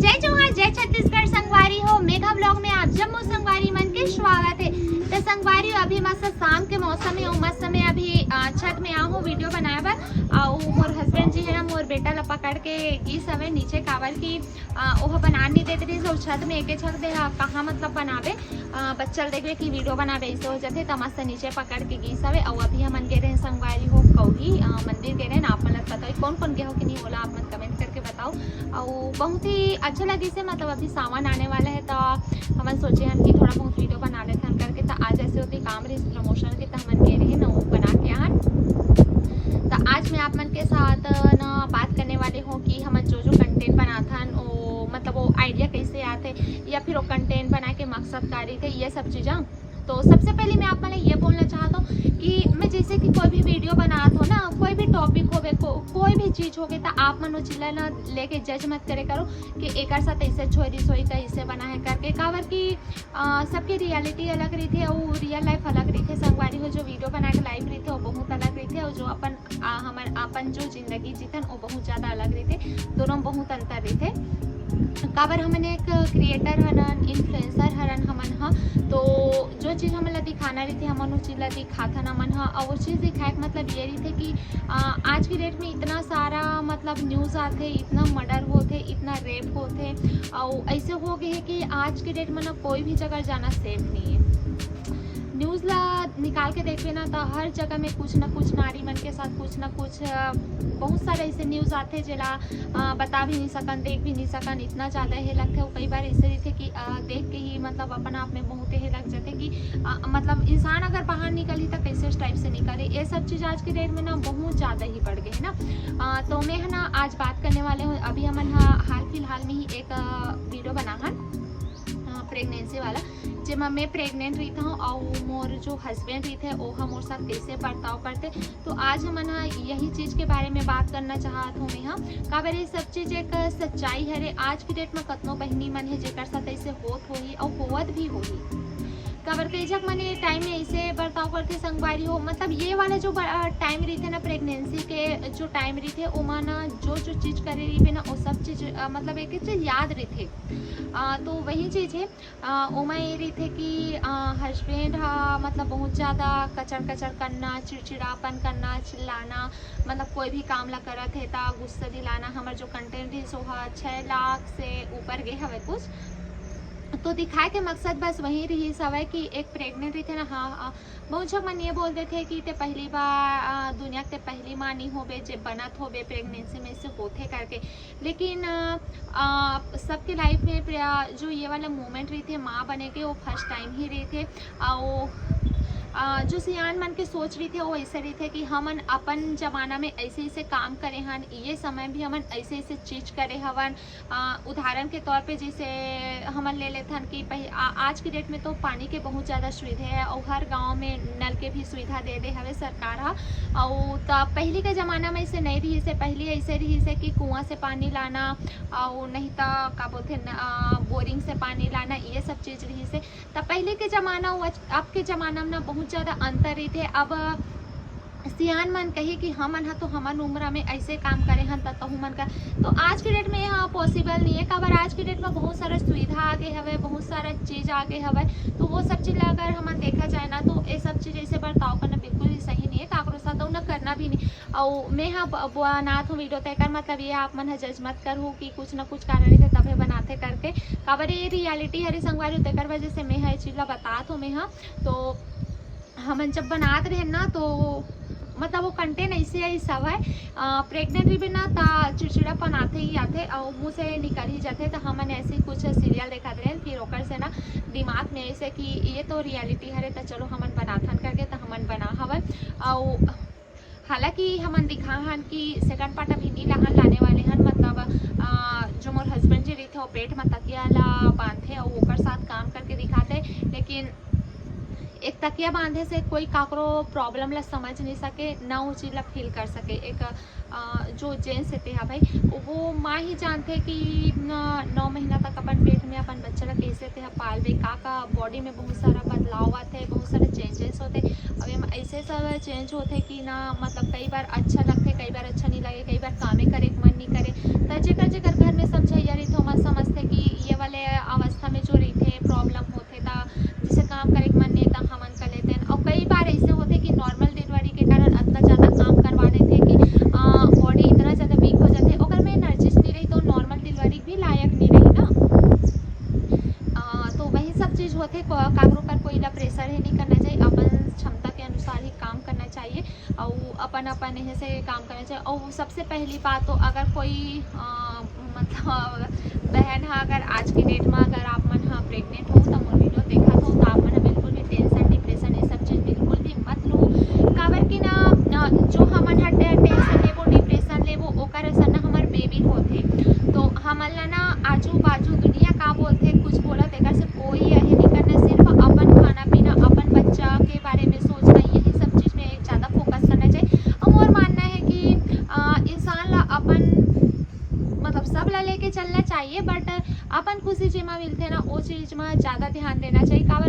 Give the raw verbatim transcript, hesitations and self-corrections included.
जय जोहार, जय छत्तीसगढ़ संगवारी हो। मेघा vlog में आप जम्मो संगवारी मन के स्वागत हे। त संगवारी हो, अभी मस्त शाम के मौसम हे अउ मस्त में अभी, अ, छत में आए हों video बनाए बर। अउ मोर husband जी हे ना, मोर बेटा ला पकड़ के गिस हवे नीचे, काबर कि, अ, ओह बनान नइ देत रहिस अउ छत में एके छत दे ह, कहाँ मतलब बनाबे। अ, बच्चा ल देखबे कि video बनाबे अइसे हो जाथे, त मस्त नीचे पकड़ के गिस हवे। अउ अभी हमन गे रहेन संगवारी हो कौही, अ, मंदिर गे रहेन। आप मन ल पता होही, कौन कौन गे हो कि नहीं, ओला आप मन comment करके बताओ। अउ बहुत ही अच्छा लगिस हे, मतलब अभी सावन आने वाला हे, त हमन सोचे हन कि थोड़ा बहुत video बना लेथन करके। त आज ऐसे होती काम रहिस promotion के, त हमन गे रहेन अउ बना के आन। त आज मैं आप मन के साथ न बात करने वाली हूँ कि हमन जो जो content बनाथन, ओ मतलब वो idea कैसे आथे या फिर वो content बना के मकसद का रहिथे, ये सब चीज़ें। तो सबसे पहले मैं आप मन ल ये बोलना चाहत हूँ कि मैं जैसे कि कोई भी video बनात हों ना, कोई भी topic होवे, को-, कोई भी चीज़ होवे, त आप मन वो चीज़ ला ना लेके judge मत करे करो कि एकर साथ ऐसे छोरी सोई का ऐसे बना है करके, काबर कि, अ, सबके reality अलग रहिथे अउ real life अलग रहिथे। संगवारी हो, जो video बना के live रहिथे, वो बहुत अलग रहिथे, अउ जो अपन, अ, हमन अपन जो जिंदगी जीथन, वो बहुत ज़्यादा अलग रहिथे। दोनों में बहुत अंतर रहिथे। काबर हमन एक creator हरन, influencer हरन हमन ह, तो जो चीज़ हमन ला दिखाना रहिथे, हमन वो चीज़ ला दिखाथन हमन ह। अउ वो चीज़ दिखाए के मतलब ये रहिथे कि, अ, आज की date में इतना सारा मतलब news आथे, इतना murder होथे, इतना rape होथे, अउ ऐसे हो गए हे कि आज के date में ना कोई भी जगह जाना safe नहीं है। News ला निकाल के देखबे ना, त हर जगह में कुछ ना कुछ नारी मन के साथ कुछ ना कुछ, अ, बहुत सारे ऐसे news आथे, जेला, अ, बता भी नहीं सकन, देख भी नहीं सकन, इतना ज़्यादा हे लगथे। अउ कई बार ऐसे रहिथे कि, अ, देख के ही मतलब अपन आप में बहुत हे लग जाथे कि, अ, मतलब इंसान अगर बाहर निकलही त कैसे type से निकले। ये सब चीज़ आज के date में ना बहुत ज़्यादा ही बढ़ गए हे ना। अ, तो मैं ह ना आज बात करने वाले हूँ, अभी हमन ह हाल फिलहाल में ही एक, अ, video बना हन, अ, pregnancy वाला, जेमा मैं pregnant रहिथौं अउ मोर जो husband रहिथे, ओह मोर साथ कैसे बर्ताव करथे। तो आज हमन ह यही चीज़ के बारे में बात करना चाहत हूँ मैं ह, काबर ये सब चीज़ एक सच्चाई हरे। आज की date में कतनो बहिनी मन हे, जेकर साथ ऐसे होत होही अउ होवत भी होही। काबर कई झक मन ये time में ऐसे बर्ताव करथे संगवारी हो, मतलब ये वाला जो ब-, अ, time रहिथे ना, pregnancy के जो time रहिथे, ओमा ना जो जो चीज़ करे रहिबे ना, वो सब चीज़, अ, मतलब एक चीज़ याद रहिथे। अ, तो वही चीज़ हे। अ, ओमा ये रहिथे कि, अ, husband ह मतलब बहुत ज़्यादा कचर कचर करना, चिड़चिड़ापन करना, चिल्लाना, मतलब कोई भी काम ला करत हे त गुस्सा दिलाना। हमर जो content रहिस ओह छः लाख से ऊपर गे हवे कुछ। तो दिखाए के मकसद बस वही रहिस हवय कि एक pregnant रहिथे ना, हाँ, अ, बहुत झक मन ये बोल देथे कि ते पहली बार, अ, दुनिया के ते पहली माँ नहीं होबे, जे बनत होबे pregnancy में से होथे करके। लेकिन, अ, अ, सबके life में प्र-, जो ये वाला moment रहिथे माँ बने के, वो first time ही रहिथे। अउ, अ, जो सियान मन के सोच रहिथे, वो ऐसे रहिथे कि हमन अपन जमाना में ऐसे ऐसे काम करे हन, ये समय भी हमन ऐसे ऐसे चीज़ करे हवन। अ, उदाहरण के तौर पे जैसे हमन ले लेथन कि पहि-, आ-, आज की date में तो पानी के बहुत ज़्यादा सुविधा है अउ हर गाँव में नल के भी सुविधा दे दे हवे सरकार ह। अउ त पहली के ज़माना में ऐसे नहीं रहिस हे, पहली ऐसे रहिस हे कि कुआं से पानी लाना अउ नहीं त का बोलथे न, अ, boring से पानी लाना, ये सब चीज़ रहिस हे। त पहली के ज़माना अउ आज, अब के ज़माना में ना बहुत ज़्यादा अंतर रहिथे। अब सियान मन कही कि हमन ह तो हमन उम्र में ऐसे काम करे हन, त तहू मन का। तो आज के date में यह possible नहीं है, काबर आज के date में बहुत सारा सुविधा आ गए हवे, बहुत सारा चीज़ आ गए हवे, तो वो सब चीज़ ला अगर हमन देखा जाए ना, तो ये सब चीज़ ऐसे बर्ताव करना बिल्कुल ही सही नहीं है, काकरो साथ अउ ना करना भी नहीं। अउ मैं ह ब-, बनात हूँ video, तेकर मतलब ये आप मन ह judge मत करहू कि कुछ ना कुछ कारण रहिथे तभे बनाथे करके, काबर ये reality हरे संगवारी हो, तेकर वजह से मैं ह ये चीज़ ला बतात हूँ। मैं ह तो हमन जब बनात रहेन ना, तो मतलब वो content ऐसे ऐस हवय, अ, pregnant रहिबे ना, त चिड़चिड़ापन आथे ही आथे, अउ मुँह से निकल ही जाथे। त हमन ऐसे ही कुछ serial देखत रहेन, फिर ओकर से ना दिमाग में ऐसे कि ये तो reality हरे, त चलो हमन बनाथन करके, त हमन बना हवन। अउ हालांकि हमन दिखा हन कि second part अभी नी लाहन, लाने वाले हन, मतलब, अ, जो मोर husband जी रहिथे, वो bed म तकिया ला बांधथे अउ ओकर साथ काम करके दिखाथे, लेकिन एक तकिया बांधे से कोई काकरो problem ला समझ नहीं सके, ना वो चीज ला feel कर सके। एक, अ, जो gents हे तेहा भाई, वो माँ ही जानथे कि न, नौ महीना तक अपन पेट में अपन बच्चा ला कैसे तेहा पालबे, का का body में बहुत सारा बदलाव आथे, बहुत सारा changes होथे। अब एमा ऐसे सब change होथे कि ना, मतलब, कई बार अच्छा लगथे, कई बार अच्छा नहीं लगे, कई बार कामे करे के मन नहीं करे। त जेकर जेकर घर में समझइया रहिथे, ओमन समझथे। होथे। काकरो ऊपर कोई ला प्रेशर ही नहीं करना चाहिए, अपन क्षमता के अनुसार ही काम करना चाहिए। और अपन अपन यही से काम करना चाहिए। और सबसे पहली बात तो अगर कोई मतलब बहन हा अगर आज की डेट में अगर आप मन हा प्रेग्नेंट हो तो मोर वीडियो देखा हो तो आप मन बिल्कुल भी टेंशन डिप्रेशन ये सब चीज बिल्कुल भी मत लो। काबर कि ना जो हमन हा टेंशन लेबो डिप्रेशन लेबो ओकर असन ना हमर बेबी होथे। तो हमन ला ना आजू बाजू दुनिया का बोलथे कुछ बोलत एकर से कोई यही नहीं करना। सिर्फ अपन खाना पीना अपन बच्चा के बारे में सोचना यही सब चीज में ज्यादा फोकस करना चाहिए। और मोर मानना है कि इंसान ला अपन मतलब सब ला लेके चलना चाहिए, बट अपन खुशी जेमा मिलथे ना वो चीज में ज्यादा ध्यान देना चाहिए। काबर